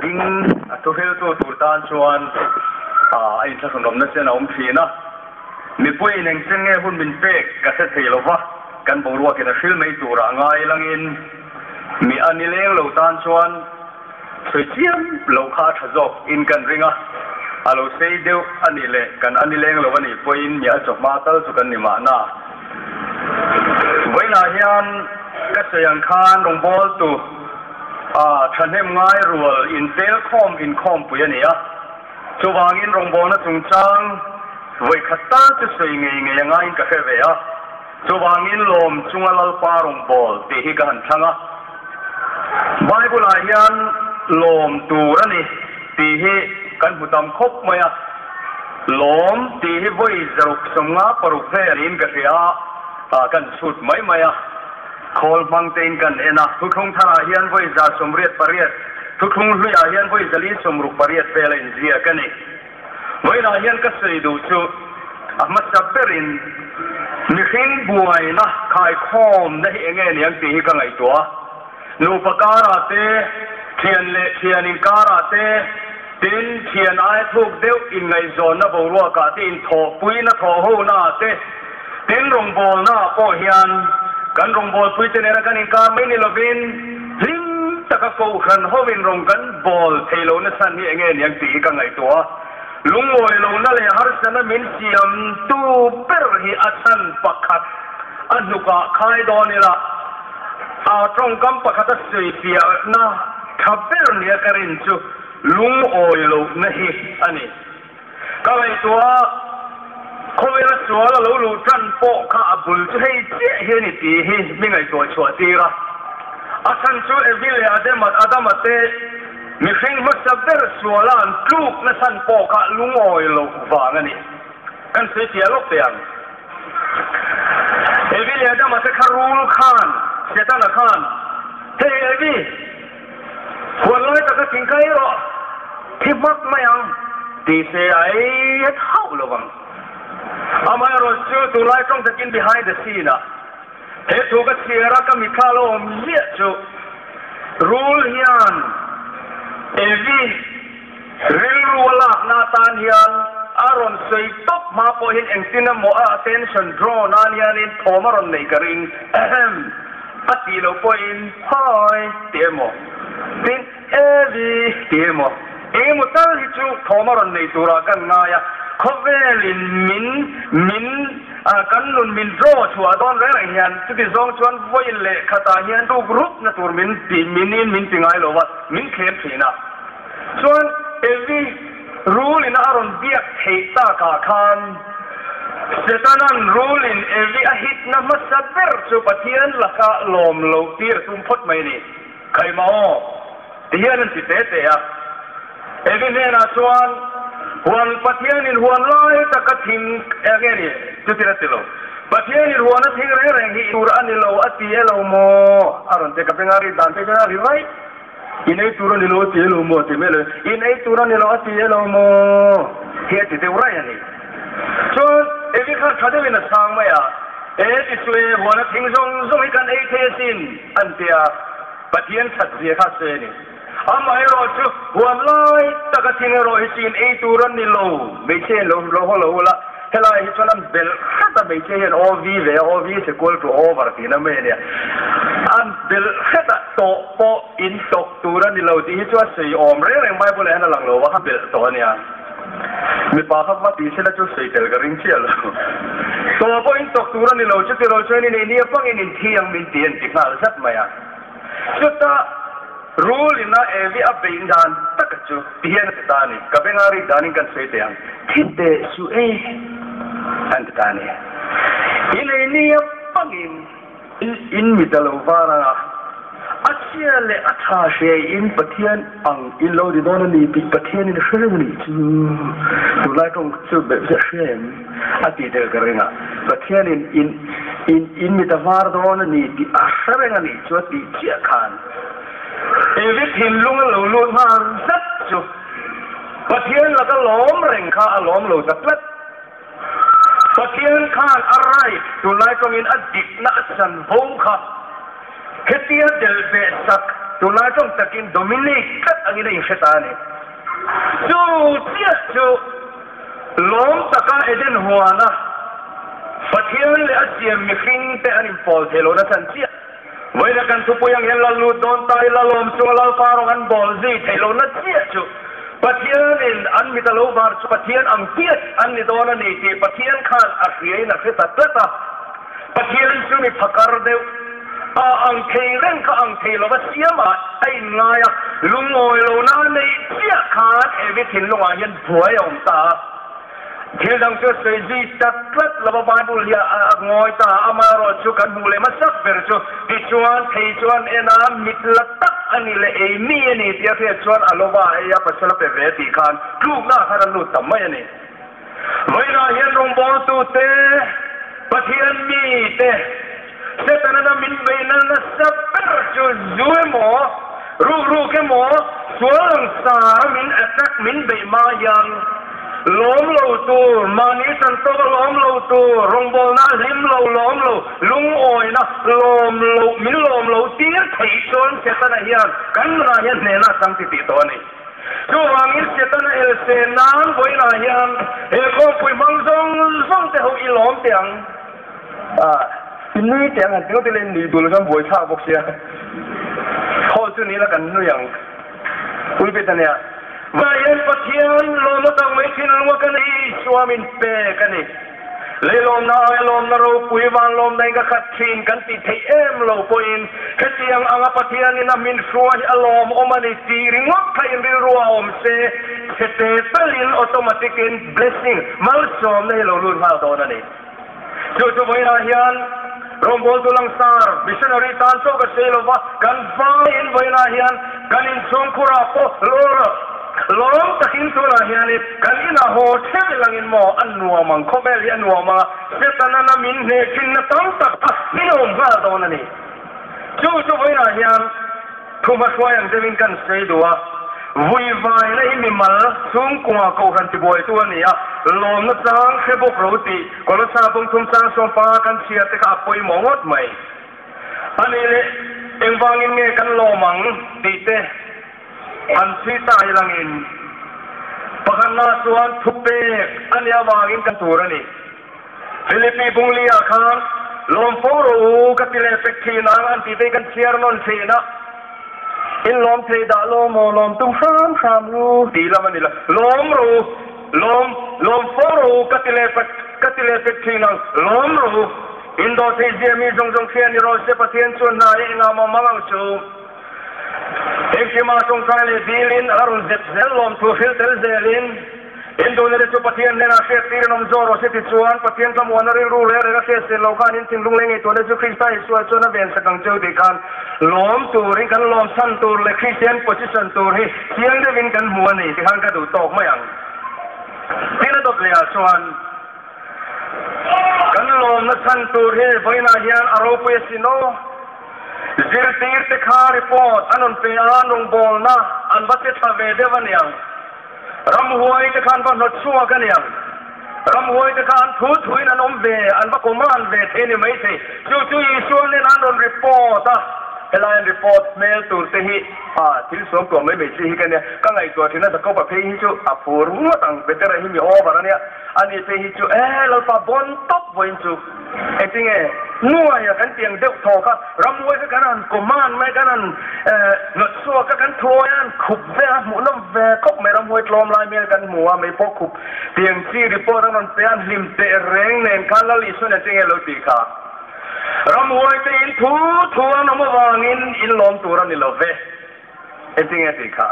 Ding a thuhriltu tur tan chuan a inthlahrunawmna chen a awm thin a. Mipuiin engchen nge hun min pek ka hre thei lo va, kan boruakin a hril mai turah ngai langin mi a nileng lo tan chuan sawi chiam lo kha a tha zawk in kan ring a, a lo sei deuh a nih leh kan a nileng lo a nih pawhin mi a chawhma tal chu kan ni mahna. Vawiinah hian ka sawi ang khan rawngbawltu a thahnem ngai rual intelkhawm inkhawmpui a ni a, chuvangin rawngbawlna chungchang vawikhat tal chu sawi ngei ngei a ngaiin ka hre ve a, chuvangin lawm chunga Lalpa rawngbâwl tih hi ka han thlang a. Bible-ah hian lawm tur a ni tih hi kan hmu tam khawp mai a, lawm tih hi vawi 156 vel niin ka hria a, kan chhut mai mai a. Khawl hmang tein kan en a, thuthlung tharah hian vawi 188, thuthlung hluiah hian vawi 468 vel a inziak a ni. Vawiinah hian ka sawi duh chu a hmasa berin mihring buaina khaikhawmna hi enge niang tih hi ka ngaihtuah a. Nupa karah te, thian leh thian inkarah te, tin thian aia thuk deuh inngaihzawnna boruakah te, inthawhpuina thawhhonaah te, tin rawngbawlnaah pawh hian kan rawngbawlpuite nena kan inkar mai ni lovin hlim taka kohhran hovin rawng kan bawl thei lohna chhan hi enge niang tih hi ka ngaihtuah a. Lungawi lohna leh harsatna min siamtu ber hi a chhan pakhat a hnukah khai dawn ila, a tawngkam pakhata sawifiahna tha ber nia ka rin chu lungawi lohna hi a ni. Ka ngaihtuah a, khawvela sual a lo luh tan pawh kha a bul chu hei chiah hi a ni tih hi mi ngaihtuah chhuah tir a. A chhan chu Evi leh Adama te mihring hmasa ber suala an tluk nachhan pawh kha lungawi loh vang a ni. Kan sawifiah lawk teh ang. Evi leh Adama te kha rul khan, Setana khan, Hei Evi, huan lai taka thing kai rawh, thi hmak mai ang, ti se a ei het hauh lo vang. Amaherawh chu tunlai tawng takin behind the scene ah he thu ka chhiar a, ka mitthla lo awm ziah chu rul hian Evi, Rilru a lakna atan hian a rawn sawi tawp hma pawhin engtin emaw a attention draw nan hianin thawm a rawn neih ka ring ahem a tih loh pawhin hawi tih emaw tin Evi tih emaw eng emaw tal hi chu thawm a rawn nei turah kan ngai a, khawvelin min min kan nun min draw chhuah dawn reng reng hian chuti zawng chuan vawi leh khatah hian ruk rupna tur min ti minin min ti ngai lo va, min thlem thin a. Chuan Evi rul in a rawn biak theih takah khan Setanan rul in Evi a hitna hmasa ber chu Pathian laka lawm loh tir a tum phawt mai a ni. Khaima aw! Ti hian an ti te te a. Evi hnenah chuan huan Pathian in huan lai taka thing eng nge ni? Chutin a ti lo. Pathian in huan a thing reng reng hi tur a ni lo a ti e lo maw? A rawn ti ka benga ri dan te chuan a ri raih. In ei tur a ni lo a ti elo maw? Ti mai lo. In ei tur a ni lo a ti elo maw? Hi a ti deuh raih a ni. Chuan Evi khan tha deuhin a chhang mai a, E ti chu e, huana thing zawng zawng hi kan ei thei asin, an ti a. Pathian that zia kha a sawi a ni. Amaherawh chu huan lai taka thing erawh hi chu in ei tur a ni lo. Hmeichhia in lo lo haw lo ula, helai hi chuan an belh hret a, hmeichhia hian OV ve a, OV is equal to over tihna mai a nia. An belh hret a, tawh pawh in tawk tur a ni lo tih hi chu a sawi awm reng reng Bible ah hian a lang lo va, a belh tawh a nia. Mipa kha va tih sela chu sawi tel ka ring chiah lo. Tawh pawh in tawk tur a ni lo, chutiraw chuan in ei nia pangin in thi ang min ti an ti nghal zat mai a. Chutah rul ina Evi a beih dan taka chu ti hian a ti ta a ni. Ka benga rik danin kan sawi teh ang. Thi teh suh e an ti ta a ni. In ei nia pangin in mit a lo var ang a, a chhia leh a tha hriai in Pathian ang in lo ti dawn a ni tih Pathianin a hre reng a nih chu. Tunlai tawng chu belh chiah hria em? A tih tel ka ring a, Pathianin in in in mit a var dawn a ni tih a hre reng a nih chu a tih chiah khan Evi thinlung a lo lut nghal zet chu Pathian laka lawm reng kha a lawm lo ta tlat. Pathian khan a right tunlai tawngin a dikna a chanvo kha hetia delh beh sak Tunlai tawng takin dominate tlat angin a inhre ta a ni. Chu chiah chu lawm taka Eden huana Pathian leh a siam mihring te an inpawl thei lohna chhan chiah. Vawiina kan thupui ang hian lal lut dawn ta ila lawm chunga Lalpa rawng an bawl zui theih lohna chiah chu Pathianin an mit a lo var chu Pathian ang piat an ni dawn a ni tih Pathian khan a hriain a hre ta tlat a. Pathian chu mi phakar deuh a ang thei reng kha ang thei lova siam ah a inngai a, lungawi lohna a neih chiah khan Evi thinlungah hian buai a awm ta a. Thil dang chu a sawi zui ta tlat lova Bible hi a ngawi ta a, amaherawh chu kan hmuh leh hmasak ber chu tichuan thei chuan en a, mit la tak a ni leh ei mi a ni tih a hriat chuan a lova a ei a, pasal a pe ve tih khan tlukna ah khan a lut ta mai a ni. Vawiinah hian rawngbawltute, Pathian mite, Setana min beihna nasa ber chu zu emaw, rukruk emaw, sual ang sara min attack, min beih hma hian lawm lo tur, mahni chantawka lawm lo tur, rawngbawlna hlim lo, lawm lo, lungawina lawm lo, min lawm lo tir theih chuan Setana hian kan nunah hian hnehna a chang titih tawh a ni. Chuvangin Setana else nan vawiinah hian he khawmpui hmang zawng zawng te ho i lawm teh ang. Ah, i nui teh ang han ti ngawt ila i nui dul chuan buai thlak bawk sia. Hall chu ni ila kan nui ang. Pulpit a nia. Vawiinah hian Pathian lawmna tak mai thinlunga kan Isua min pek a ni. Leilawmna aia lawmna ropui vanlawmna in ka khat thin kan tih theih em lo pawhin hetiang anga Pathianin a min hruai hi a lawmawm a ni tih ringawt kha in rilru a awm se, chhete talin automatic in blessing, malsawmna hi lo lut nghal dawn a ni. Chu chu vawiinah hian rawngbawltu langsar, missionary tan chauh ka sawi lova, kan vaiin vawiinah hian kan inchhungkhurah pawh lawm takin tunah hianin Kan inah haw theuh langin maw a nuam ang, khawvel hi a nuam a, Setana min hneh thinna tam tak kha min awm nghal dawn a ni. Chu chu vawiinah hian thuma hruai ang deuhin kan sawi duh a, vuivaina hi mimal chhungkua kohhran tibuaitu a ni a, lawmna chang hre bawk ro tih Kolosa bawngthum chang sawmpa kan chhiar te kha a pawimawh ngawt mai. A nih leh engvangin nge kan lawm ang tih te. An chhui ta hi langin pakhatna chuan thupek a nih avangin kan tur a ni. Philippi Bungli-ah khan lawm fo rawh u ka ti leh pek thin ang an tih te hi kan chhiar nawn thin a. In lawm thei dah lo maw lawm tum hram hram ru tih lam a ni lo. Lawm rawh u, lawm, lawm fo rawh u ka ti leh pek, ka ti leh pek thin ang, lawm rawh u. In dawh theih zia mi zawng zawng hria ni rawh se Pathian chuan hna hi engah mah mang ang chu. Engkima tawngtai leh dilin a rawn zep zel lawmthu hril tel zelin, Induhna te chu Pathian hnenah hriat tirin awm zawh rawh se tichuan Pathian thlamuanna rilru reng reng a hriat sel lo khan in thinlung leh ngaihtuahna chu Krista Isua chuan a ven sak ang cheu tih khan lawm turin kan lawm chhan tur leh Kristian position tur hi chiang deuhin kan hmu a ni tikhan ka duh tawk mai ang. Tin a dawt lehah chuan Kan lawmna chhan tur hi vawiinah hian a ropui asin aw. Zirtir te kha report an rawn pe a, rawngbawlna an va che tha ve deuh aniang. Ramhuai te kha an va hnawt chhuak aniang. Ramhuai te kha an thu thuin an awm ve, an va command ve thei a ni maithei. Chu chu Isua nen an rawn report a, helai an report hmel tur te hi a thil suam tuah mai mai chi hi ka nia. Ka ngaihtuah thin a, Jakob-a phei hi chu a phur ngawt ang, Petera hi mi over ania. Ani phei hi chu e Lalpa bawn tawp vawiin chu engtinge nuaia kan tiang deuh thaw kha ramhuai kha kan han command mai kan han nawt chhuak a kan thuai a han khup vel a hmuhnawm ve khawp mai ramhuai tlawm lai hmel kan hmu a mei pawh khup tiang chi report an rawn pe a an hlim teh reng nen khan Lal Isuan engtinge lo tih kha ramhuai te in thu thu an awm avangin in lawm tur a ni lo ve. Engtinge tih kha?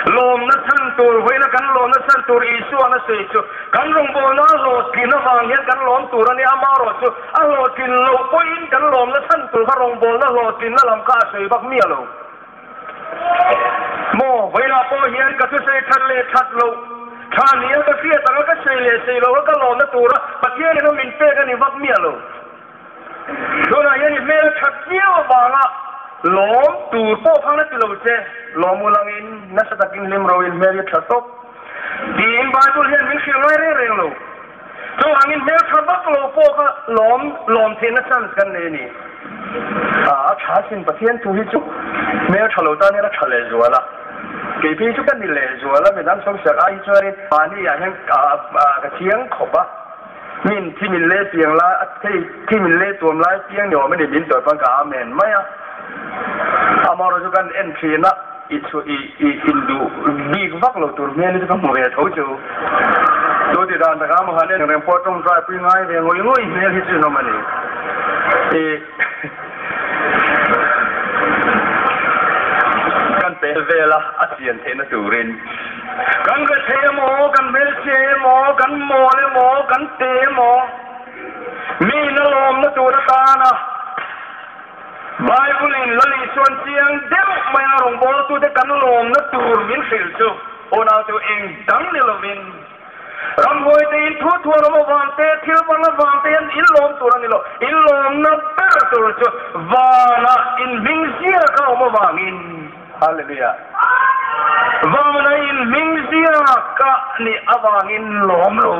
Lawmna chhan tur, vawiina kan lawmna chhan tur Isuan a sawi chu kan rawngbawlna a hlawhtlin avang hian kan lawm tur a nia, amaherawh chu a hlawhtlin loh pawhin kan lawmna chhan tur kha rawngbawlna hlawhtlinna lam kha a sawi vak miah lo. Maw, vawiinah pawh hian ka thusawi that leh that loh tha nia ka hriat anga ka sawi leh sawi loh a ka lawmna tura Pathianin a min pek a ni vak miah lo. Tunah hian i hmel that viau avanga lawm tur pawh khan a ti lo che, lawm u langin nasa takin hlim roin hmel hi tha tawp tiin Bible hian min hrilh ngai reng reng lo. Chuvangin hmel tha vak lo pawh kha lawm lawm theihna chance kan nei a ni. A tha sin Pathian thu hi chu hmel tha lo tan hian a tha lehzual a, kei phei chu ka ni lehzual a, midang sawmsiak ai hi chuanin mahni ah hian ka chiang khawp a, min thi min leh piang lai hei thi min leh tuam lai piang ni awm a ni min tawih pawn ka amen mai a, amaherawhchu chu kan en thin a. I chu i i induh bik vak lo tur hmel hi chu ka hmu ve tho chu. Chu ti dan takah maw han en reng pawh tawngtai pui ngai ve ngawih ngawih hmel hi chu inawm a ni. I kan pel vel a, a chian theihna turin kan rethei emaw, kan hmelchhia emaw, kan mawl emaw, kan te emaw, mi in a lawmna tur atana, Bible-in Lal Isuan chiang deuh mai a rawngbawltute kan lawmna tur min hrilh chu unaute eng dang ni lovin ramhuaite in thu thuan awm avang te, thil vang avang te hian in lawm tur a ni lo. In lawmna ber tur chu vanah in hming ziak a awm avangin. Hallelujah! Vanah in hming ziak a nih avangin lawm lo.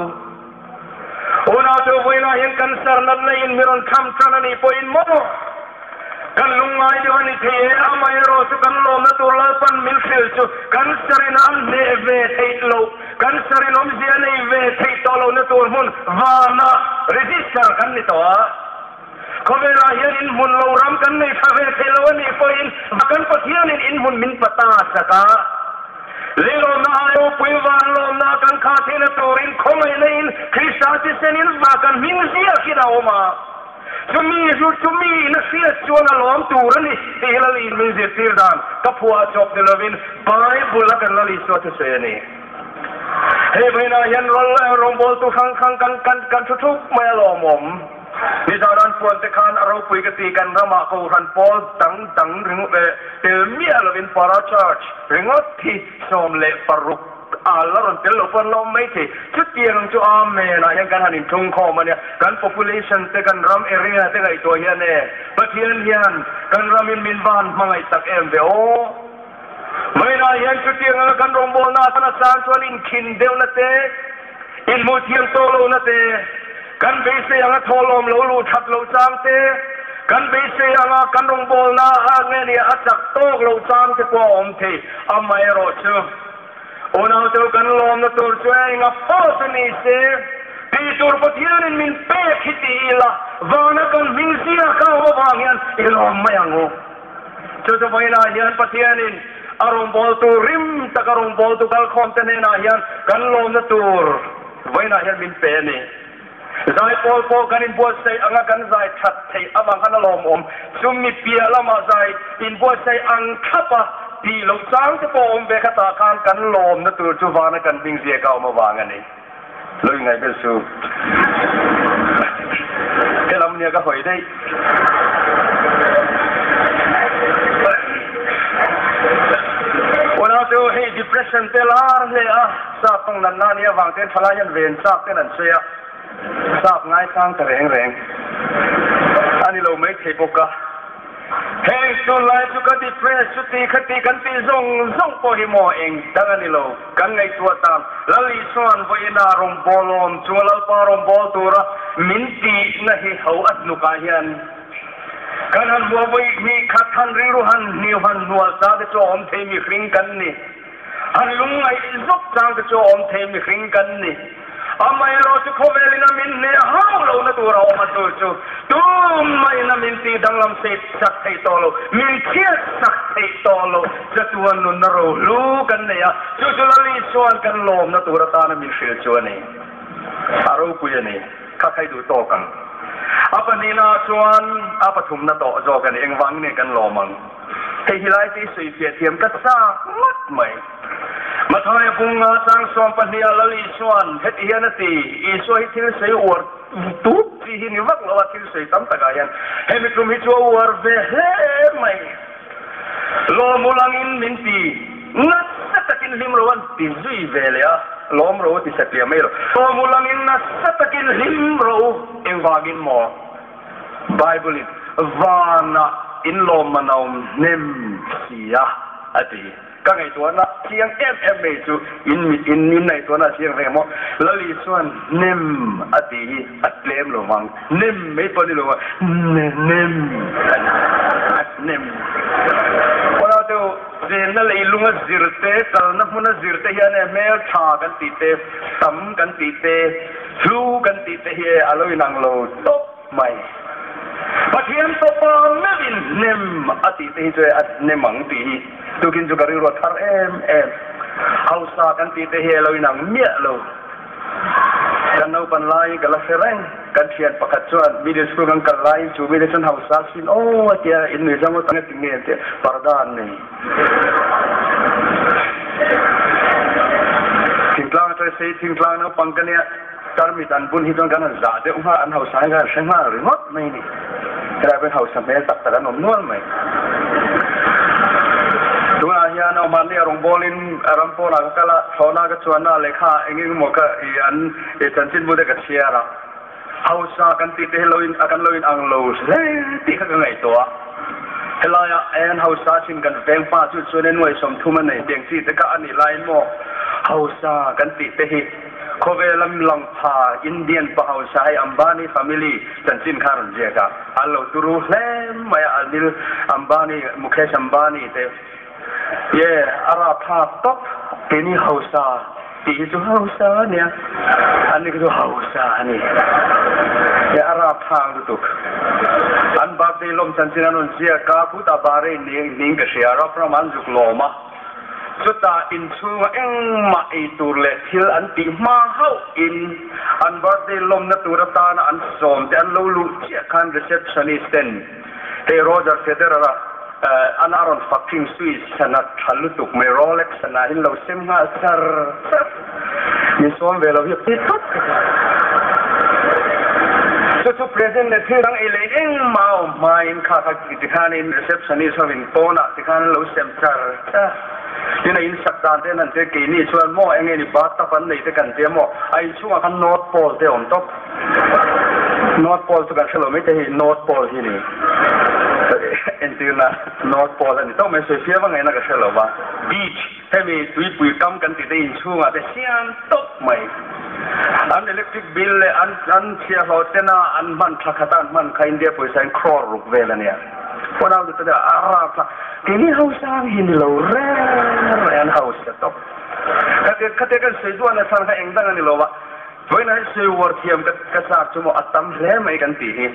Unau chu vawiinah hian cancer natna in mi rawn tham tan a nih pawhin maw kan lungngai deuh a ni thei e, amaherawh chu kan lawmna tur Lalpan min hrilh chu cancer in an hneh ve theih loh, cancer in awmzia a nei ve theih tawh lohna tur hmun vana register kan ni tawh a. Khawvelah hian inhmun lo ram kan nei tha ve thei lo a nih pawhin kan Pathianin inhmun min pa ta sak a. Leilawmna ai ropui vanlawmna kan khah theihna turin khawngaihna in Krista thisen in va kan hming ziakin a awm a. Chumi zu chumi in a hriat chuan a lawm tur a ni tih hi Lali min zirtir dan ka phuah chawp ni lovin Bible a kan Lali Isua thusawi a ni. Hei vawiinah hian rawngbawltu hrang hrang kan kan kan thu thup mai a lawmawm. Nizan an puan te khan a ropui ka ti kan ramah Kohhran pawl dang dang ringawt leh tel miah lovin Para Church ringawt hi 16 a la rawn tel lo pawh an la awm maithei. Chutiang ang chu Amen ah hian kan han inthungkhawm a nia. Kan population te kan ram area te ngaihtuah hian e Pathian hian kan ramin min van hmangaih tak em ve aw. Vawiinah hian chutiang anga kan rawngbawlna atan a tan chuan inkhin deuhna te, inhmuh thiam tawh lohna te, kan beisei anga thawhlawm lo luh that loh chang te, kan beisei anga kan rawngbawlna a nge nia a chak tawk loh chang te pawh a awm thei. Amaherawhchu, unaute kan lawmna tur chu enga pawh chu ni se, tih tur Pathianin min pek hi ti ila, vana kan hming ziak a awm avang hian i lawm mai ang u. Chu chu vawiinah hian Pathianin a rawngbawltu rim taka rawngbawltu kalkhawmte hnenah hian kan lawmna tur vawiinah hian min pe a ni. Zaipawl pawh kan inbuatsaih anga kan zai that theih avang khan a lawmawm. Chumi piah lamah zai inbuatsaih ang thlapa tih loh chang te pawh a awm ve khatah khan kan lawmna tur chu vana kan hming ziak a awm avang a ni. Lo ingaih vel su. Helam nia ka hawi daih. Unau chu hei depression te lar hle a, sap tawng natna nia avang ten thalai hian ven chak ten an sawi a, sap ngaisang ta reng reng a ni lo maithei bawk a. Heng tunlai chu ka depress chuti khati kan tih zawng zawng pawh hi maw eng dang a ni lo. Kan ngaihtuah tan Lal Isua'n vawiina rawngbâwl awm chunga Lalpa rawngbâwl tura min tihna hi ho a hnukah hian kan han hmuh a, vawi hnih khat han rilru han hniu han hnual chang te chu a awm thei mihring kan ni. Han lungngaih zuk chang te chu a awm thei mihring kan ni. Amaherawh chu khawvelin a min hneh hauh lohna tur a awm a, chu chu tummahin a min tih danglam seh sak theih tawh lo, min chhiat sak theih tawh lo, chatuan nunna rohlu kan nei a, chu chu Lal Isua'n kan lawmna tur atana min hrilh chu a ni. A ropui a ni. Kha khai duh tawk ang. A pahnihnaah chuan a pathumna tawh zawk a ni. Engvangin nge kan lawm ang? Hei hi lai te i sawi fiah thiam ka chak ngawt mai. Mathaia bunga chang 12 ah Lal Isua'n heti hian a ti, Isua hi thil sawi uar tup chi hi ni vak lo a, thil sawi tam takah hian hemi tum hi chu a uar ve hle mai. Lawm u langin min ti, nasa takin hlim ro an ti zui ve leh a, lawm ro a ti satliah mai lo. Lawm u langin nasa takin hlim ro u, engvangin maw? Bible in, Vanah in lawmman a awm hnem si a, a ti. Ka ngaihtuahna chiang em em mai chu in mit in in ngaihtuahna a chiang reng maw? Lali chuan nem a tih hi a tlem lo vang, nem mai pawh ni lo a, nem a ni, a nem. Unau te u, chenna leilunga zir te, kalna hmuna zir te hian e hmel tha kan tih te, tam kan tih te, hlu kan tih te hi e a lo inang lo tawp. Mai. Pathian Fapa meuhin hnem a tih te hi chu a hnem ang tih hi tukin chu ka rilru a thar em em. Hausa kan tih te hi a lo inang miah lo. Kan naupan laiin ka la hre reng, kan thian pakhat chuan middle school kan kal laiin chu mite chuan hausa sin aw a tia, in nuih zang ngawt ang e ti nge an tia, parda an nei. Thingtlang atanga sei thingtlang naupang ka nia. Tarmit an bun hi chuan kan han zah deuh nghal, an hausa hi kan han hre nghal ringawt mai a ni. Helai pawhin hausa hmel tak tak an awm nual mai. Tunah hian mahni a rawngbawlin ram pawnah ka kal a, thlawhna ka chuanna lehkha eng eng emaw ka i an chanchinbu te ka chhiar a. Hausa kan tih te hi lo in kan lo in ang lo hle tih kha ka ngaihtuah a. Helaia an hausa thin kan veng pa chu chuan e nuai 30 a nei tiang chi te kha a nih laiin maw hausa kan tih te hi Khawvel a lang pha Indian pa hausa hei Ambani family chanchin kha a rawn ziak a, an lo turu hle mai a, Anil Ambani, Mukesh Ambani te ye a rapthlak tawp, keini hausa tih hi chu hausa a nia, an ni kha chu hausa a ni, ye a rapthlak lutuk. An birthday lawm chanchin an rawn ziak a, khutah Bahrain niin ka hria, Arab ramah an zuk lawm a. Chutah inchhunga engmah ei tur leh thil an tih hma hauhin an birthday lawmna tur atana an sawm te an lo luh chiah khan receptionist ten hei Roger Federer-a an a rawn fak thin Swiss sana tha lutuk mai Rolex sana in lo sem nghal char char min sawm ve lo hi a pi tawp ka ti. Chu chu present leh thil dang ei leh engmah a awm hmain kha kha tikhanin receptionist hovin pawnah tikhan an lo sem char char. Tin a insak dan te an han che keini chuan maw eng nge ni bathtub an nei te kan tia maw a inchhungah khan North Pole te a awm tawp. North Pole chu kan hre lo mai te hi North Pole hi ni entirna North Pole a ni tawp mai sawifiam a ngaihna ka hre lo va beach Hemi tuipui kam kan tih te inchhungah te siam tawp mai. An electric bill leh an an chhiahhlawh tena an hman thla khata an hman kha India pawisa in crore ruk vel a nia. Huan au te a rap thla. Keini hausa ang hi ni lo reng reng an hausa tawp. Khatia khatia kan sawi duah na chhan kha eng dang a ni lo va. Vawiinah hi sawi uar thiam ka ka chak chu maw a tam hle mai kan tih hi.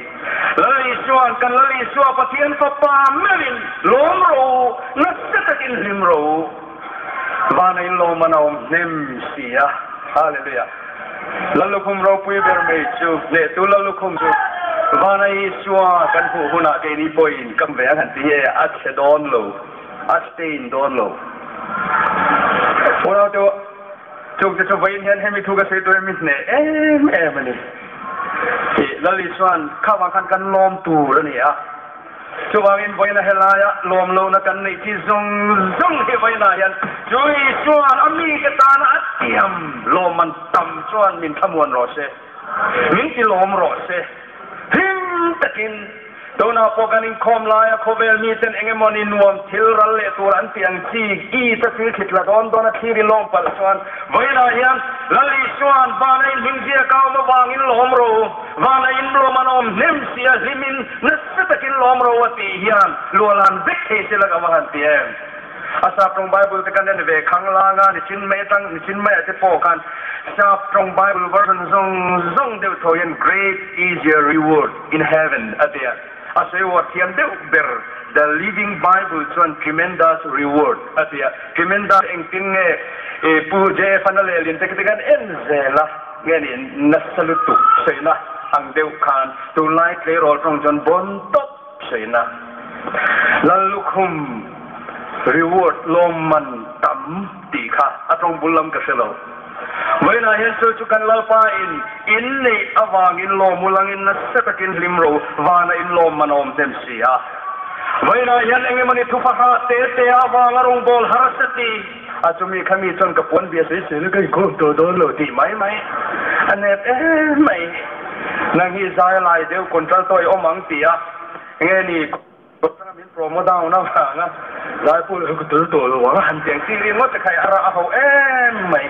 Lal Isua'n kan Lal Isua Pathian Fapa meuhin lawm rawh u, nasa takin hlim rawh u. Vana in lawm an a awm hnem si a. Hallelujah. Lal lukhum ropui ber mai chu hnehtu Lal lukhum chu Vana Isua kan hmuh hunah keini pawhin kam ve ang han ti hi e, a chhe dawn lo, a stain dawn lo. Unau te u. Chung te chu vawiin hian hemi thu ka sawi tur hi mi hneh em em a ni. Tih Lal Isua'n kha vang khan kan lawm tur a ni a. Chuvangin vawiina helaia lawm lohna kan neih chi zawng zawng hi vawiinah hian chu Isua'n a mite tana a tiam lawmman tam chuan min thlamuan rawh se, min ti lawm rawh se. Hlim takin Tunah pawh kan inkhawm laia khawvel miten eng emaw ni nuam thil ral leh tur an tih ang chi i ta thil thlit la dawn dawn a thlir i lawm palh chuan vawiinah hian Lal Isua'n vana in hlimzia ka awm avangin lawm ro, vana in lawm an awm hnem si a hlimin nasa takin lawm ro a tih hian luahlan vek thei se la ka va han ti em. A sap tawng Bible te kan en ve khang lang a, nichin mai atang nichin maiah te pawh khan sap tawng Bible version zawng zawng deuh tho hian Great is your reward in heaven a ti a, a sawi uar thiam deuh ber The Living Bible chuan Tremendous reward a ti a, tremendous engtin nge Pu JF an a lehlin te khi te kan en zel a, nge ni nasa lutuk sawina ang deuh khan tunlai tleirawl tawng chuan bon tawp sawina. Lallukhum reward lawmman tam tih kha a tawng bul lam ka hre lo. Vawiinah hian chu chu kan Lalpa in in neih avangin lawm ulangin nasa takin hlim ro vana in lawmman a awm hnem si a. Vawiinah hian eng emawni thufahra te te avanga rawngbâwl harsa ti a chumi kha mi chuan ka puan bia sawi sawi ka inkhawm tawh dawn lo tih mai mai a nep em mai. Nang hi zai lai deuh control tawh i awm ang ti a. Nge ni Kawtanga min promo down avanga. Laipawl hi ka tel tawh lo ang a han ti ang tih ringawt te kha i a rah a ho em mai.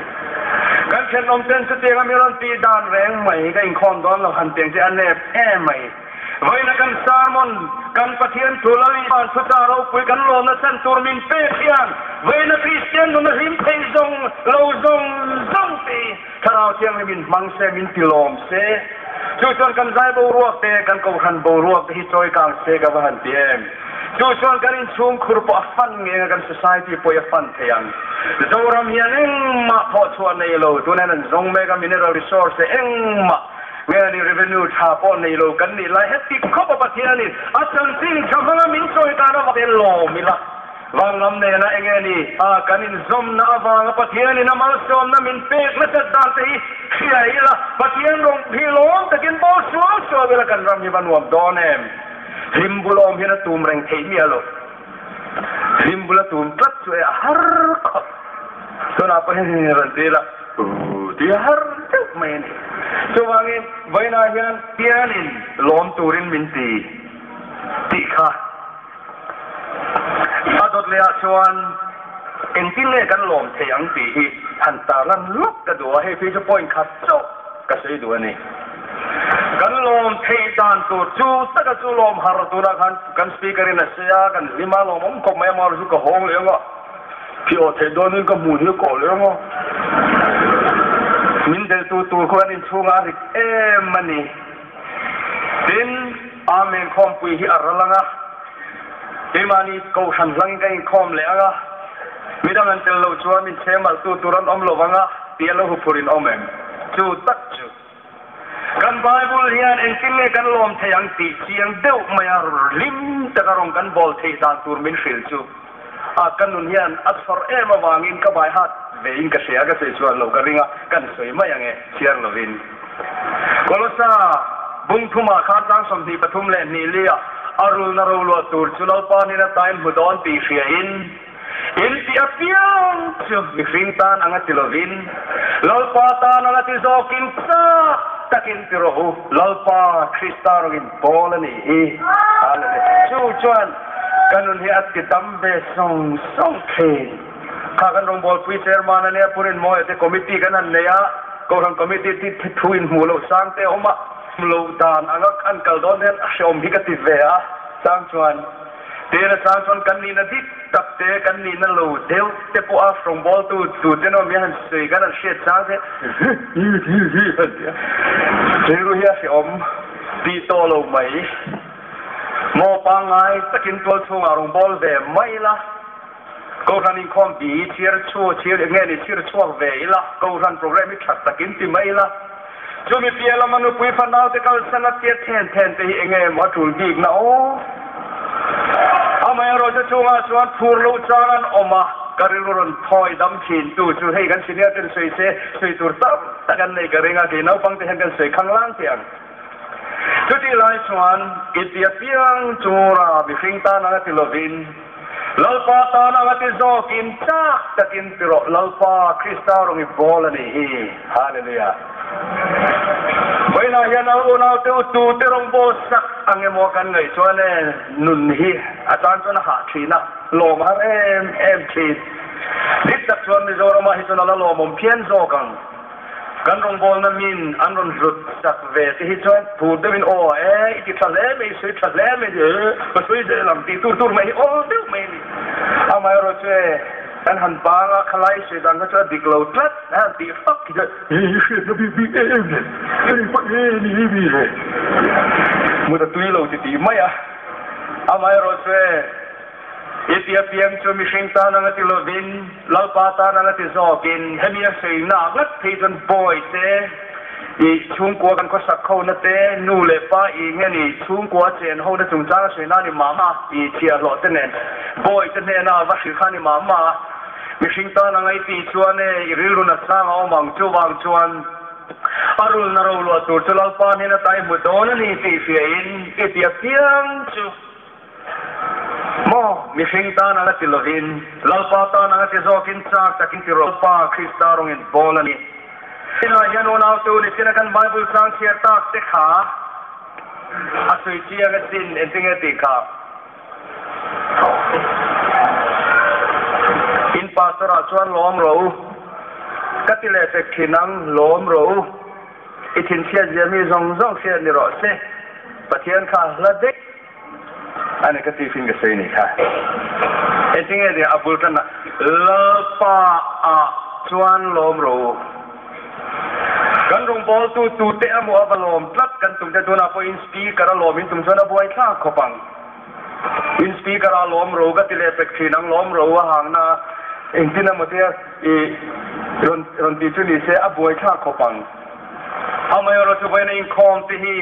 Kan thenawm ten chutianga mi rawn tih dan reng mai ka inkhawm dawn lo han ti ang chi a nep em mai. Vawiina kan sermon, kan Pathian thu Lalpan thuchah ropui kan lawmna chan tur min pek hian vawiina Kristian nuna hlim thei zawng lo zawng zawng te hi Thlarau Thianghlim in hmang se, min ti lawm se. Chu chuan kan zai boruak te, kan kohhran boruak te hi chawi kang se ka va han ti em. Chu chuan kan inchhungkhur pawh a fan ngei ang a, kan society pawh hi a fan thei ang. Zoram hian engmah thawhchhuah nei lo, tunah hian an zawng mek a, mineral resource engmah nge a ni revenue tha pawh nei lo kan nih lai heti khawp a Pathianin a chanchin tha hmanga min chawi tan avang lawm ila. Vanglam nena enge ni a kan inzawmna avanga Pathianin a malsawmna min pek nasat dan te hi hria ila, Pathian rawng hi lawm takin bawl suau suau ila kan ram hi va nuam dawn em? Hlim bul awm hian a tum reng theih miah lo. Hlim bul a tum tlat chu e a har khawp. Tunah pawh hian hei rawn ti ila, Uu tih a har deuh mai a ni. Chuvangin vawiinah hian Pathianin lawm turin min ti tih kha. A dawt leh ah chuan engtin nge kan lawm thei ang tih hi han tarlan lawk ka duh a, hei phei chu point khat chauh ka sawi duh a ni. Kan lawm theih dan tur chu taka chu lawm har tunah khan kan speaker in a sawi a, kan hlim a lawmawm khawp mai a, mahse chu ka hawng leh ang a, khi awh theih dawnin ka hmun hi a kawh leh ang a, min deltu tur khaw kan inchhungah a rit em a ni. Tin, Amen khawmpui hi a ral ang a, keimahni Kohhran hlangin ka inkhawm leh ang a, midang an tel loh chuan min chhemalhtu tur an awm lo vang a, tih a lo huphurh in awm em? Chu tak chu kan Bible hian engtin nge kan lawm thei ang tih chiang deuh maia hlim taka rawn kan bawl theih dan tur min hrilh chu a ka nun hian a chhawr em avangin ka bai hat vein ka hria, ka sawi chuan lo ka ring a, kan sawi mai ang e, chhiar lovin. Kolosa bung thumah khan tlang 23 leh hnih lia a rulna roluah tur chu Lalpa hnena tain hmu dawn tih hriain, in tih apiang chu mihring tan anga ti lovin, Lalpa tan anga ti zawkin chak takin ti rawh u, Lalpa Krista rawngin bawl a nih hi. Hallelujah. Chu chuan ka nun hi a ti dam ve sawng sawng thin. Kha kan rawngbawlpui chairman a nia, Pu Rinmawia te committee kan han nei a, Kohhran committee ti thu inhmuh loh sang te a awm a, lo dan anga an kal dawn hian a hreawm hi ka ti ve a, chang chuan tin a chang chuan kan nihna dik tak te, kan nihna lo deuh te pawh a rawngbawltu tu te nuam hi han sawi kan han hriat chang te hi hi hi hi han ti a, rilru hi a hreawm tih tawh lo mai. Maw pangngai takin tual chhungah rawngbâwl ve mai ila. Kohhran inkhawm bi hi chhiar chhu chhiar eng nge ni chhir chhuak ve ila, Kohhran program hi that takin ti mai ila. Chumi piah lama nupui fanau te kalsan a tia then then te hi eng nge maw a tul bik na aw. Amaherawhchu chungah chuan phur lo chang an awm a, ka rilru rawn thawi dam thin tu chu hei kan senior ten sawi se sawi tur tam tak an nei ka ring a, kei naupang te hian kan sawi khang lang teh ang. Chutih lai chuan i tia piang chura mihring tan anga ti lovin, Lalpa tan anga ti zawkin chak takin ti rawh, Lalpa Krista rawng i bawl a nih hi. Hallelujah. Vawiinah hian a unaute u tute rawng bawl sak ang emaw kan ngaih chuan e, nun hi a tan chuan a hah thin a, lawm har em em thin. Dik tak chuan Mizoramah hi chuan a la lawmawm phian zawk ang. Kan rawngbawlna min an rawn hlut sak ve te hi chuan phur deuhin aw e i ti tha hle mai, i sawi tha hle mai e ka sawi zel ang tih tur tur mai hi awl deuh mai a ni. Amaherawh chu e kan han bang a, khalai sawi dan kha chu a dik lo tlat a han tih fak khi chuan e i hriatna bik bik em em nen hei pawh e ni hi mi le mut a tui lo ti tih mai a. Amaherawh chu e I tia piang chu mihring tan anga ti lovin, Lalpa tan anga ti zawkin, hemi a sawinak ngat phei chuan bawi te, i chhungkua kan khawsak hona te, nu leh pa i nge ni chhungkua chen hona chungchang a sawina a ni mah mah, i chhiahhlawh te nen bawi te hnena a va hrilh kha a ni mah mah a. Mihring tan anga i tih chuan e, i rilru natsang a awm ang, chuvang chuan a rulna roluah tur chu Lalpa hnena tai hmu dawn a ni tih hriain i tia piang chu. Maw, mihring tan anga ti lovin, Lalpa tan anga ti zawkin chak takin ti rawh. Lalpa Krista rawngin bawl a ni. Tunah hian unaute u nichina kan Bible chang chhiar tak te kha a sawi chiang asin, engtinge tih kha? Pastor ah chuan lawm rawh u. Ka ti leh pek thin ang, lawm rawh u. I thinchhiat zia mi zawng zawng hriat ni rawh se. Pathian kha hla daih a ni ka ti fin ka sawi ni kha. Engtinge nia a bul tanna Lalpa ah chuan lawm rawh u. Kan rawngbawltu tute emaw a va lawm tlat kan tum te tunah pawhin speaker a lawm in tum chuan a buai thlak khawp ang. In speaker a lawm ro ka ti leh pek thin ang lawm ro a hangna engtin emaw tia i rawn rawn tih chu ni se a buai thlak khawp ang. Amaherawhchu chu vawiin a inkhawm te hi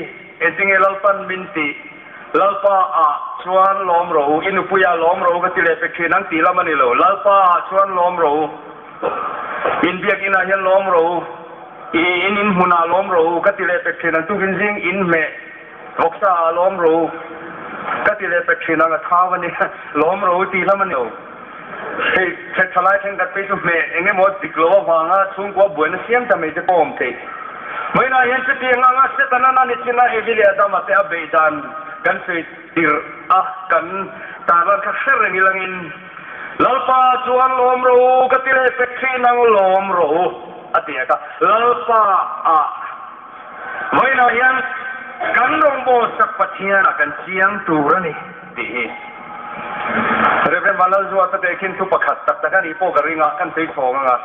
engtinge Lalpan min tih Lalpa ah chuan lawm ro u, i nupui ah lawm ro ka ti leh pek thin ang tih lam a ni lo, Lalpa ah chuan lawm ro u, in biakinn ah hian lawm ro u, i in in hmun ah lawm ro u ka ti leh pek thin ang tukin zing in hmeh Vawksa ah lawm ro ka ti leh pek thin ang a thau a ni lawm ro tih lam a ni lo. Hei hre tha lai thenkhat phei chu hmeh eng emaw dik lo avanga chhungkua buaina siam ta mai te pawh awm thei. Vawiinah hian chutiang anga Setana na ni chin a Evi leh Adama te a beih dan kan sawi tirh a kan tarlan kha hre reng ilangin Lalpa chuan lawm ro ka ti leh pek thin ang lawm ro a ti a ka Lalpa ah Vawiinah hian kan rawngbâwl sak Pathianah kan chiang tur a ni tih hi Rev. Vanlalzuata te khin thu pakhat tak tak a nih pawh ka ring a, kan sawi chhawng ang a.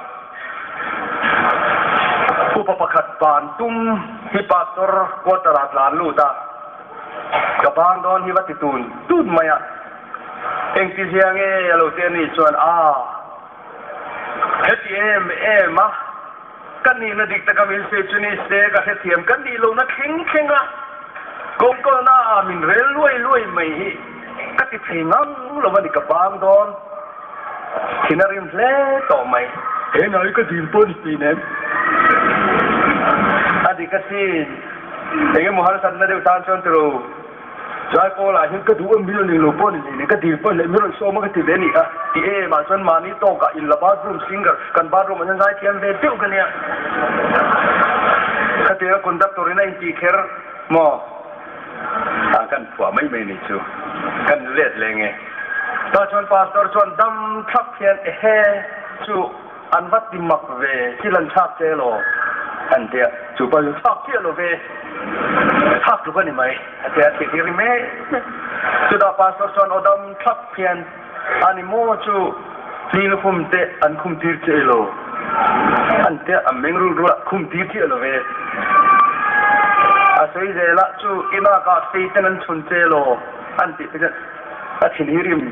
Upa pakhat ban tum hi Pastor quarter-ah tlan lut a, ka bang dawn hi va ti tun tun mai a, engtizia nge a lo ti a nih chuan, Aa, heti em em a. Ka nihna dik taka min sawi chu ni se ka hrethiam ka nih lohna thleng thleng a, kawngkawlna ah min rel luai luai mai hi ka ti thei ngang lo a ni ka bang dawn thin a rim hle tawh mai. He ngai ka dil pawh ni tih nen a dik asin engemaw harsatna deuh tan chuan tiro. Zaipawl ah hian ka duh em mil ni lo pawh ni hlei ka dil pawh hlei mi rawn sawm a ka ti ve a ni a ti em ah chuan mahni tawk ah in la bathroom singer kan bathroom ah hian zaithiam ve deuh ka nia khatiang a conductor in a intih kher maw ah kan phuah mai mai ni chu kan let leh nge tah chuan pastor chuan dam thlap hian ehe chu An va ti mak ve, thil an thlak che elaw? An ti a, chu pa chu thlak chiah lo ve, thlak tluk a ni mai, a ti a, thil hi ri mek mek. Chutah pastor chuan aw dam thlap hian, A ni maw chu hling khum te an khum tir che elaw? An ti a, a meng rul rul a, Khum tir chiah lo ve. A sawi zel a, Chu i nakah fei ten an chhun che elaw? An tih te chuan a thin hi rim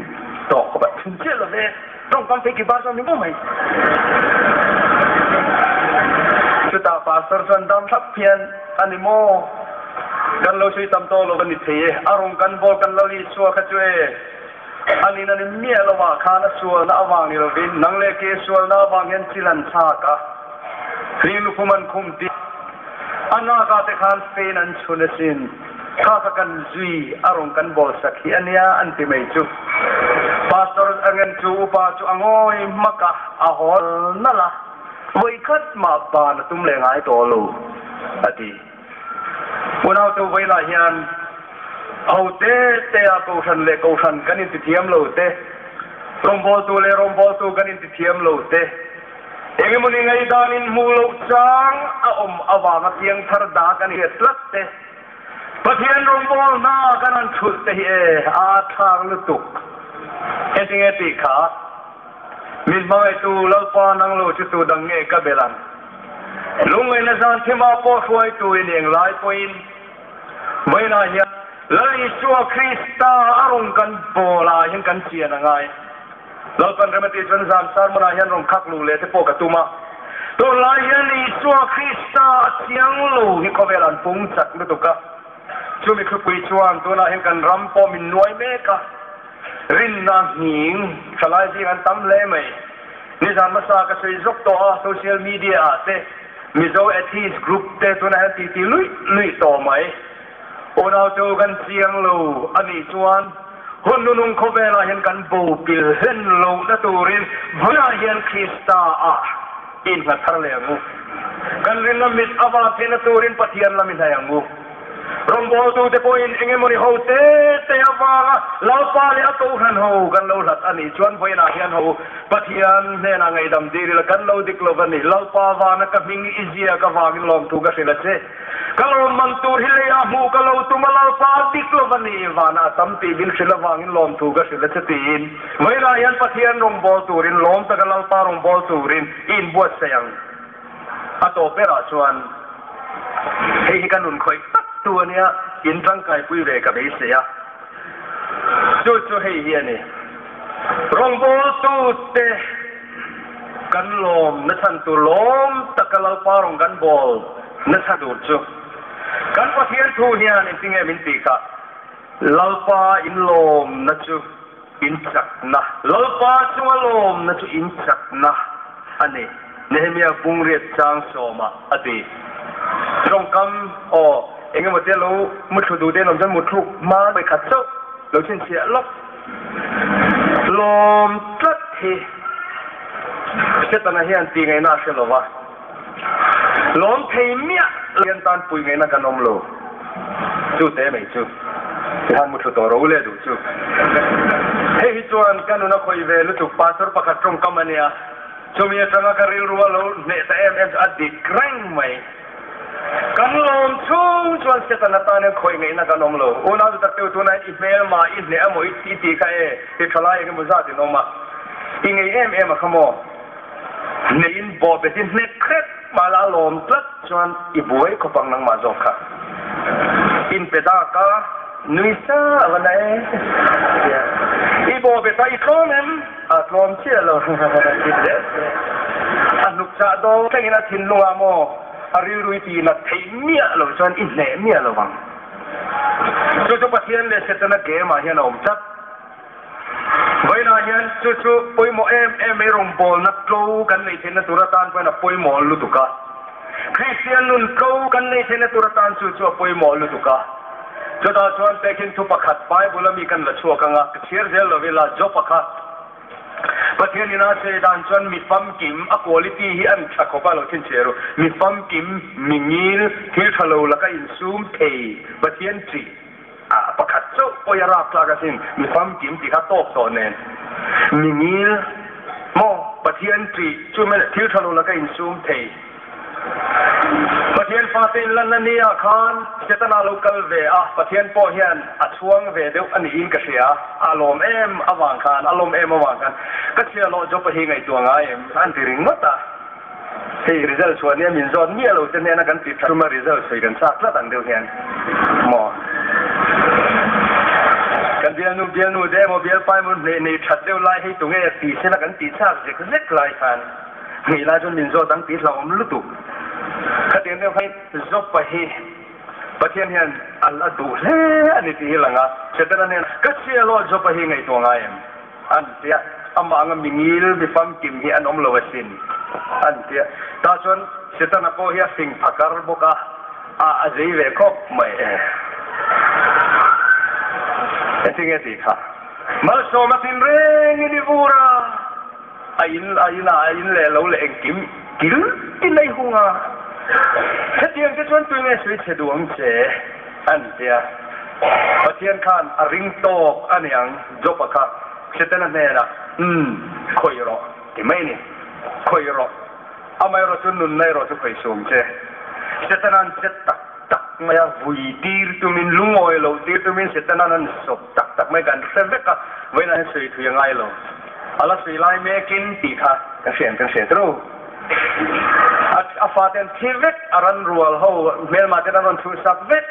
tawh khawp a, Chhun chiah lo ve. Tawngkam phei ki bar chuan ni maw mai. Chutah pastor chuan dam thlap hian a ni maw? Kan lo sawi tam tawh lo a ni thei e, a rawng kan bawl kan lo Isua kha chu e, a nin a ni miah lo ah khan a sualna avang ni lovin nang leh ke sualna avang hian thil an thlak a, hling lukhum an khum tih a nak ah te khan fen an chhun asin. Kha kha kan zui a rawng kan bawl sak hi a nia an ti mai chu. Pastor a ngen chu upa chu a ngawi hmak a, a hawl nalh a, vawikhat mah ban a tum leh ngai tawh lo a ti. Unaute vawilah hian ho te te a kohhran leh kohhran kan intithiam lo te, rawngbawltu leh rawngbawltu kan intithiam lo te, Engemawni ngaihdan in hmuh loh chang a awm avanga piangthar dak a ni tlat te, Pathian rawngbâwl hna kan han chhulh te hi e a atthlak lutuk. Heti nge tih kha? Min hmangaihtu Lalpa nang lo chu tu dang nge ka bel ang? Lungngaihna zan thimah pawh hruaitu i ni englai pawhin vawiinah hian Lal Isua Krista a rawn kan bâwlah hian kan chian a ngai. Lalpan Remati chuan zan sermon ah hian rawn khak luh leh te pawh ka tum a. Tunlai hian Isua Krista a chiang lo hi khawvel an pung chak lutuk a. Chumi thlupui chuan tunah hian kan ram pawh min nuai mek a. Rinna nghing thalai zing an tam hle mai. Nizan hmasa ka sawi zawk tawh a, social media ah te Mizo Atheist group te tunah hian titi luih luih tawh mai. Unau chu kan chiang lo a nih chuan hun nunung khawvelah hian kan bo pil hlen lohna turin vawiinah hian Krista ah innghat thar leh ang u. Kan rinna mit a vah theihna turin Pathian lam i hnaih ang u. Rawngbawltute pawhin eng emawni ho te te avanga Lalpa leh a Kohhran ho kan lo hlat a nih chuan vawiinah hian ho Pathian hnenah ngaihdam dir ila kan lo dik lo va ni. Lalpa vana ka hming i ziak avangin lawmthu ka hrilh a che. Ka lawmman tur hi leiah hmuh ka lo tum a, Lalpa a dik lo va ni. Vana a tam tih min hrilh avangin lawmthu ka hrilh a che tiin vawiinah hian Pathian rawngbâwl turin lawm taka Lalpa rawngbâwl turin i inbuatsaih ang. A tawp berah chuan hei hi ka nun khawih tak tu a nia, in tangkaipui ve ka beisei a, chu chu hei hi a ni. Rawngbawltute kan lawm nachhan tur lawm taka Lalpa rawn kan bawl nachhan tur chu kan Pathian thu hian engtinge min tih kha? Lalpa in lawmna chu In chakna, Lalpa chunga lawmna chu in chakna a ni, Nehemia bungriat chang sawmah a ti. Tawngkam, Aw, eng emaw te lo muthlu duh te an awm chuan muthluk hma vawikhat chauh lo chhinchhiah lawk. Lawm tlat hi Setana hian tih ngaihna a hre lo va, lawm thei miah lo hian tan pui ngaihna kan awm lo. Chu te mai chu tihan muthlu tawh ro leh duh chu. Hei hi chuan ka nun a khawih ve lutuk pastor pakhat tawngkam a nia. Chumi atanga ka rilru a lo hneh ta em em chu a dik reng mai. Kan lawm chhung chuan Satan atan hian khawih ngaihna kan awm lo. Unau chu tak teu tunah i hmelma i hneh emaw i tih kha e, i thalai eng emaw zat in awm a, i ngei em em a kha maw? Hneh in bawh bet i hnek hrep mah la a lawm tlat chuan i buai khawp ang nangmah zawk kha. In pe dak a, nui sa a va na e tia. I bawh bet a i tlawm em? A tlawm chiah lo ti hle se. A hnuk chah dawn thlengin a thinlungah maw a rilru i tih nat theih miah lo chuan i hneh miah lo vang. Chu chu Pathian leh Setana game ah hian a awm tlat. Vawiinah hian chu chu pawimawh em em mai rawngbawlna tlo kan neih theihna tur atan pawhin a pawimawh lutuk a. Kristian nun tlo kan neih theihna tur atan chu chu a pawimawh lutuk a. Chutah chuan pekhin thu pakhat Bible ami kan la chhuak ang a, ka chhiar zel lo ila Job-a kha Pathian ina sawi dan chuan mi famkim a quality hi an tha khawp a lo thinchhiar u. Mi famkim, mi ngil, thil tha lo laka insum thei Pathian ṭih. Ah pakhat chauh pawh i a rap tlak asin, mi famkim tih kha tawk tawh nen. Mi ngil maw Pathian ṭih chu mel thil ṭha lo laka insum thei. Pathian fate inlanna ni ah khan Setana lo kal ve a, Pathian pawh hian a chhuang ve deuh a niin ka hria, a lawm em avang khan, a lawm em avang khan ka chhia lawh Job-a hi ngaihtuah ngai em an ti ringawt a. Hei result chhuah nia min zawt miah lo te hnena kan tih that tuma result sawi kan chak tlat ang deuh hian maw? Kan bialnu bialnu te emaw bialpa emaw hneh nei that deuh lai hei tunge tih sela kan tih chak zek zek lai khan hnih lai chuan min zawt ang tih hlauhawm lutuk. Khatiang deuh khan Job-a hi Pathian hian a la duh hle a ni tih hi lang a, Setana nen ka chhia lawh Job-a hi ngaihtuah ngai em? An ti a, amah anga mi ngil, mi famkim hi an awm lo asin, an ti a. Tah chuan Setana pawh hi a fing phakar bawk a, a a zei ve khawp mai. Engtinge tih kha? Malsawm a tin rengin i vur a, a in a inah a in leh lo leh engkim kil tin a i hung a. Hetiang te chuan tuinge sawi chhe duh ang che? An ti a. Pathian khan a ring tawk a niang. Job-a kha Setana hnenah, Umm, khawih rawh, ti mai a ni. Khawih rawh. Amaherawh chu nunna erawh chu khawih sum che. Setana'n che tak tak mai a, vui tir tumin, lungawi loh tir tumin Setana'n an sawp tak tak mai kan hre vek a, vawiinah hian sawi thui a ngai lo. A la sawi lai mekin tih kha ka hriat kan hriat ru. A fate an thi vek, a ran rual ho hmelmah ten an rawn chhuhsak vek.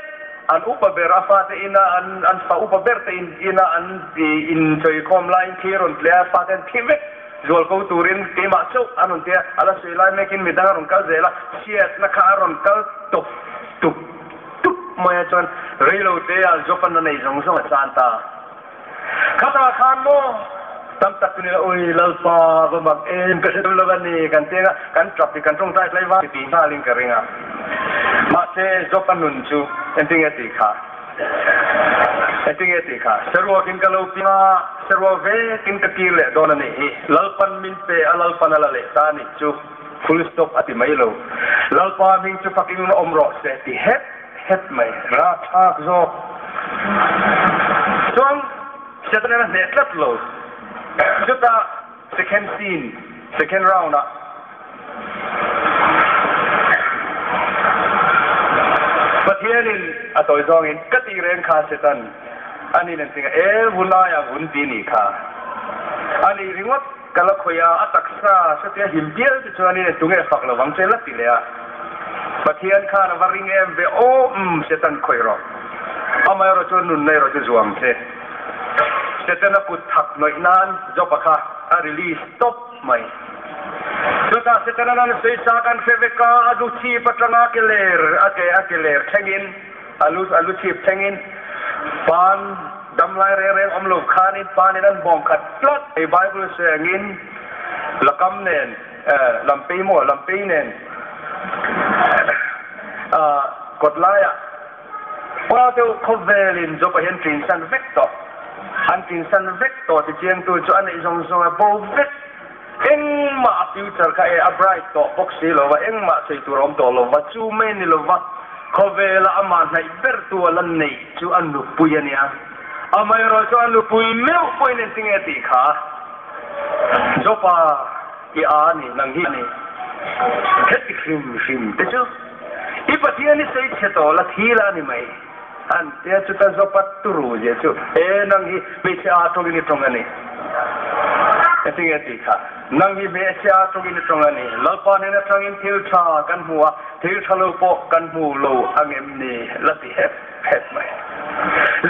An upa ber a fate ina an an fa upa ber te in ina an inchawi khawm laiin thli a rawn tle a, fate an thi vek zual ko turin keimah chauh an rawn ti a, a la sawi lai mekin midang a rawn kal zel a, chhiatna kha a rawn kal tawp tup tup mai a chuan reilo te ah Jopan a nei zawng zawng a chan ta. Khatah khan maw tam tak chu nila ui Lalpa va mak em ka hre tum lo a ni kan ti anga kan tap hi kan tawngtai tlai vang ti nghalin ka ring a. Mahse Job a nun chu engtinge tih kha? Engtinge tih kha? Saruakin ka lo piang a, saruak vekin ka kir leh dawn a nih hi. Lalpan min pe a, Lalpan a la leh ta a nih chu. Full stop a ti mai lo. Lalpa hming chu fakin awm rawh se ti hep. het mai, rapthlak zawk. Chuan Setana a hneh tlat lo. Chutah second scene, second round ah Pathianin a tawi zawngin ka tih reng kha Setan a nin an tinga e vun aia vun ti nih kha a nih ringawt. Ka la khawih a, a taksa satia him pial te chuanin e tunge fak lo vang che la ti leh a. Pathian khan a va ring em ve aw umm Setan khawih rawh. Amaherawh chuan nunna erawh chu zuang che. Setana kut thak hnawih nan Job-a kha a release tawp mai. Chutah Setana nan sawi kan hre vek a, a lu chhip atanga ke ler a ke a ke ler thlengin a lu a lu chhip thlengin pan Damlai reng reng awm lo khanin panin an bawm khat tlat ei Bible sengin lakam nen lampei maw lampei nen kawt laiah pa deuh khawvelin Job-a hi an tinsan vek tawh an tinsan vek tawh ti chiangtu chu a neih zawng zawng a bo vek engmah a future kha e a bright tawh bawk si lova engmah sawi tur a awm tawh lova chu mai ni lova khawvela amah hnaih ber tu a la neih chu a nupui a nia amaherawh chu a nupui meuh pawhin engtin nge tih kha Jopa i a ni nang hi a ni heti hrim hrim te chu i Pathian i sawi chhe tawh la thi la a ni mai an tia chuta Jopa turu zia chu e nang hi hmeichhe a tawngin i tawng a ni engtin nge tih kha nang hi hmeichhe a tawngin i tawng a ni Lalpa hnen atangin thil tha kan hmu a thil tha lo pawh kan hmu lo angem ni la ti hep hep mai.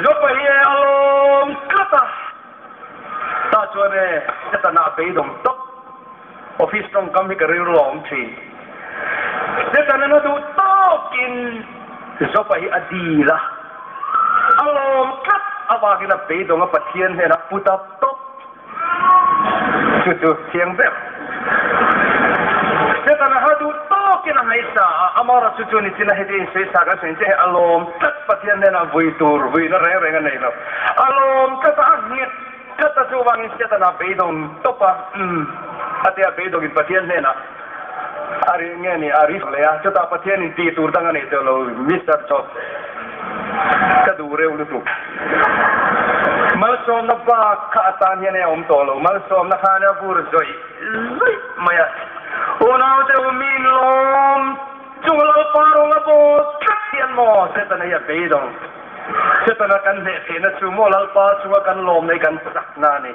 Jopa hi e a lawm tlat a, tah chuan e Setana a beidawng tawp. Office tawngkam hi ka rilru a awm thin. Setana na duh tawkin Jopa hi a dil a, a lawm tlat avangin a beidawng a Pathian hnenah put up tawp. Chu chu thiang ber. Setana ha duh tawkin a ngaihsa a, amaherawh chu chu nichin a heti insawisak a sawi che hi a lawm tlat Pathian hnenah vui tur vuina reng reng a nei lo. A lawm tlat a, a nghet tlat a chuvangin Setana beidawng tawp a, umm a tia beidawngin Pathian hnenah a ri nge ni a ri leh a, chutah Pathianin tih tur dang a nei tawh lo Mister Job. Ka duh reuh lutuk. Malsawmna bak kha atan hian e a awm tawh lo. Malsawmna khan a vur zawih zawih mai a. Unaute u min lawm chung Lalpa rawng a bawl tlat hian maw Setana hi a beidawng. Setana kan hneh theihna chu maw Lalpa chunga kan lawmna hi kan chakna a ni.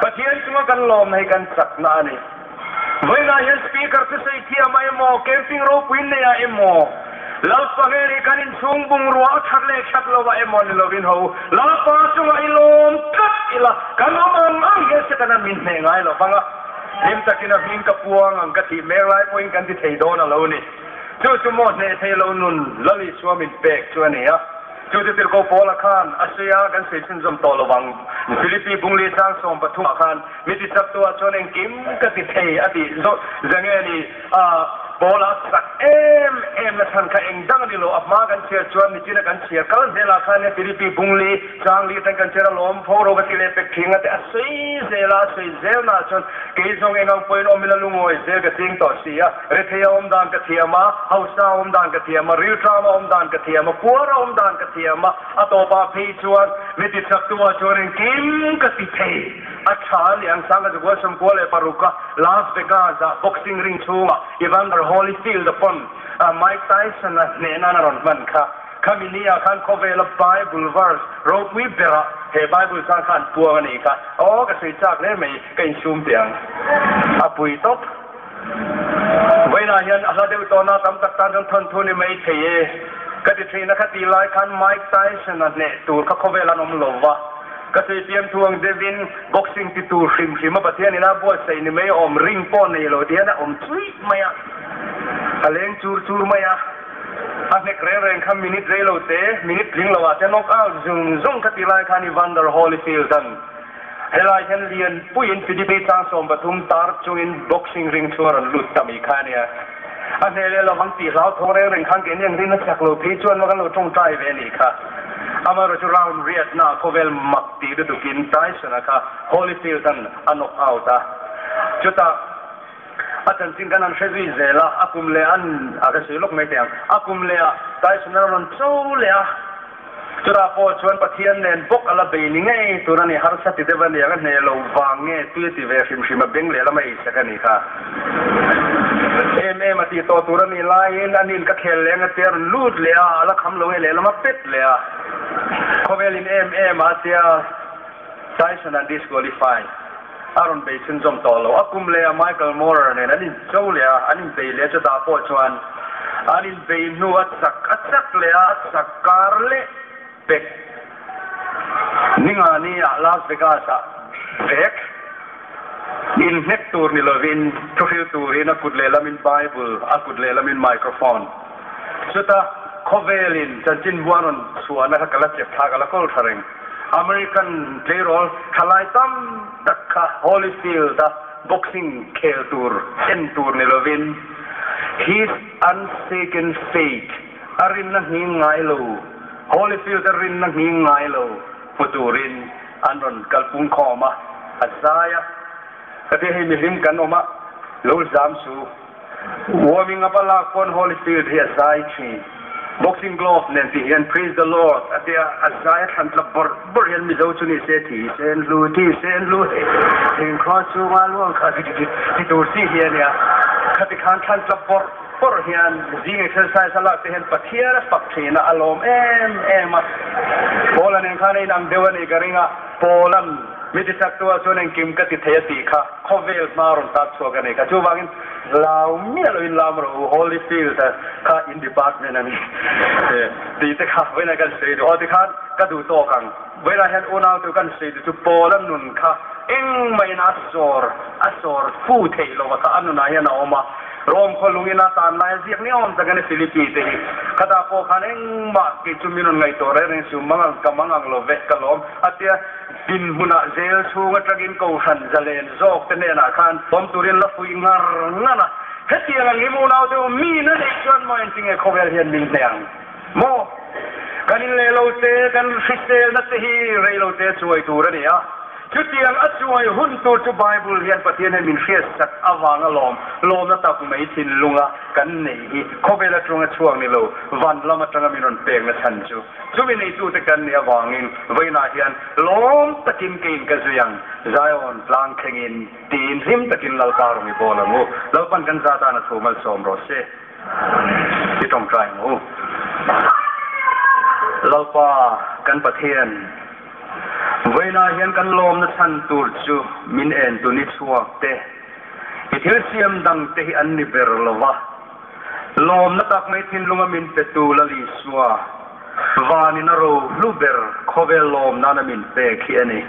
Pathian chunga kan lawmna hi kan chakna a ni. Vawiinah hian Speaker chu sawi thiam ah emaw, camping ropui nei ah emaw, Lalpa ngei ri kan inchhung bungrua a that leh that lo ah emaw ni lovin ho Lalpa chungah i lawm tlat ila, kan awm ang ang hian Setana min hneh ngai lo vang a, hlim takin a hming ka puang ang ka tih mek lai pawhin kan ti thei dawn a lo ni. Chu chu maw hneh thei lo nun Lal Isua min pek chu a ni a. Chu chu tirhkoh Paula khan a sawi a, kan sawi chhunzawm tawh lo vang. Philippi bungli chang 13 ah khan Mi ti chak tu ah chuan engkim ka ti thei a tih zawh zange ni a Paula chak em em na chhan kha eng dang a ni lo. A hma kan chhiar chuan nichina kan chhiar kal zel ah khan Philippi bungli changli atang kan chhiar a lawm pho ro ka ti leh pek thin a te a sawi zel a, a sawi zel na ah chuan kei zawng eng ang pawhin awm ila lungawi zel ka ching tawh si a, rethei a awm dan ka thiam a, hausa a awm dan ka thiam a, rilṭam a awm dan ka thiam a, puar a awm dan ka thiam a, a tawpah phei chuan mi ti chak tu ah chuan engkim ka ti thei. A tha a ni ang sang ka zukua 96 a Las Vegas ah boxing ring chhungah Evander Holyfield a pawn Mike Tyson a hneh nan a rawn hman kha. Khami ni ah khan khawvela Bible verse ropui berah he Bible chang kha an puang a nih kha. Aw ka sawi chak hle mai ka insum teh ang. A pui tawp. Vawiinah hian a hla deuh tawhna tam tak tan chuan thawnthu ni mai thei e. Ka ti theihna kha tih lai khan Mike Tyson a hneh tur kha khawvel an awm lo va. Ka sawi pian thu ang deuhin boxing ti tur hrim hrim a Pathian ina buatsaih ni mai awm ring pawh nei lo ti hian a awm chuih mai a, a leng chur chur mai a, a hnek reng reng kha minute rei lo te, minute tling lo ah te knock out zung zung kha ti lai khan Evander Holyfield an helai hian lian puiin Philippe chang 13 tar chungin boxing ring chhung a rawn lut ta mai kha a nia. A hneh leh lovang tih hlauthawng reng reng khan keini ang rin a chak lo phei chuan va kan lo tawngtai ve a nih kha. Amaherawh chu round riatna ah khawvel mak tih lutukin Tyson-a kha Holyfield-a'n a knock out a. Chutah A chanchin kan han hre zui zel a, a kum leh an a ka sawi lawk mai teh ang. A kum leh ah Tyson a rawn cho leh a, chutah pawh chuan Pathian nen bawk a la bei ni ngei tur a ni, harsa ti deuh a ni ang, a hneh lo vang nge tui a ti ve hrim hrim a, beng lehlam a eisak a ni kha. Em em a tih tawh tur a nih laiin a nin ka khel leng a tia rawn lut leh a, a la kham lo nge lehlam a pet leh a, khawvelin em em a tia Tyson an disqualify a rawn bei chhunzawm tawh lo. A kum leh a Michael Moorer nen an incho leh a, an inbei leh a, chutah pawh chuan an inbei hnu a chak a chak leh a, a chak kar leh pek. Ningani ah Las Vegas ah vek inhnek tur ni lovin thuhril turin a kut lehlamin Bible, a kut lehlamin microphone. Chuta khawvelin chanchinbu an rawn chhuahna kha ka la chep thla ka la kawl tha reng. American tleirawl thalai tam tak kha Holyfield a boxing khel tur en tur ni lovin his unshaken faith a rinna nghing ngai lo, Holyfield a rinna nghing ngai lo hmu turin an rawn kalpung khawm a, a zai a. Ka tia hei mihlim kan awm a, lo zam su. Warming up a lak pawn Holyfield hi a zai thin. Boxing glove nen tih hian Praise the Lord a tia a zai a thlan tla bawrh bawrh hian Mizo chu ni se thi sen hlu thi sen hlu hei thingkhaw chunga luang kha ti ti tur chi hi a nia. Khati khan thlan tla bawrh bawrh hian zing exercise a lak te hian Pathian a fak thin a, a lawm em em a. Paula nen khan a inang deuh a nih ka ring a, Paula'n mi tichaktu ah chuan engkim ka ti thei a tih kha. Khawvel hma rawn tar chhuak a nei kha. Chuvangin lau miah loin lam rawh u, Holyfield kha in department a ni tih te kha vawiinah kan sawi duh. Aw tikhan ka duh tawk ang. Vawiinah hian unau tu kan sawi duh chu Paula nun kha engmahin a sawr a sawr fu theih lo a kha a nunah hian a awm a. Rome khaw lungin a tan lai a ziak ni awm tak a ni Philippi te hi. Khatah pawh khan engmah kei chu min rawn ngaihtuah reng reng suh, mangang ka mangang lo ve ka lawm a tia. Dinhmunah zel chhung atangin Kohhran zalen zawk te hnenah khan awm turin la fuih ngar ngar a. Hetiang ang hi unau te u mi na neih chuan maw engtinge khawvel hian min hneh ang maw? Kan in leh lo te, kan hriselna te hi rei lo te chuai tur a ni a. Chutiang a chuai hun tur chu Bible hian Pathian hian min hriatsak avanga lawm lawmna tak mai thinlunga kan neih hi khawvel atanga chhuak ni lo van lam atanga min rawn pekna chhan chu. Chumi neitute kan nih avangin vawiinah hian lawm takin keiin ka zui ang, Zion tlang thlengin tiin hlim takin Lalpa rawng i bawl ang u. Lalpan kan za tan a thu malsawm rawh se. I tawngtai ang u. Lalpa kan Pathian, vawiinah hian kan lawmna chhan tur chu min entu ni chhuak te, i thil siam dang te hi an ni ber lo va. Lawmna tak mai thinlunga min petu Lal Isua, vanin a ro hlu ber khawvel lawm nana min pek hi a ni.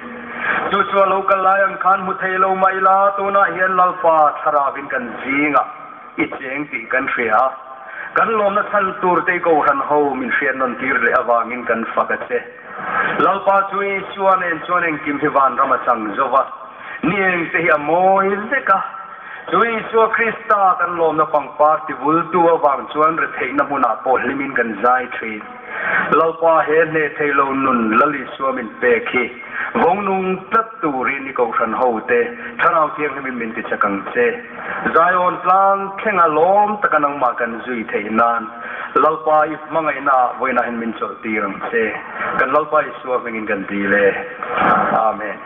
Chu chu a lo kal lai ang khan hmu thei lo mah ila, tunah hian Lalpa thlarauin kan zingah i cheng tih kan hria a, kan lawmna chhan tur te i kohhran ho min hriat nawn tir leh avangin kan fak a che. Lalpa chu Isua nen chuan engkim hi vanram a chang zo va, ni engte hi a mawi vek a. Chu Isua Krista kan lawmna pangpar tivultu avang chuan retheihna hmunah pawh hlimin kan zai thin. Lalpa he hneh thei lo nun Lal Isua min pek hi vawngnung tlat turin i kohhran hote Thlarau Thianghlimin min tichak ang che. Zion tlang thlenga lawm taka nangmah kan zui theih nan Lalpa i hmangaihna ah vawiinah hian min chawlh tir ang che. Kan Lalpa Isua hmingin kan dil e. Amen.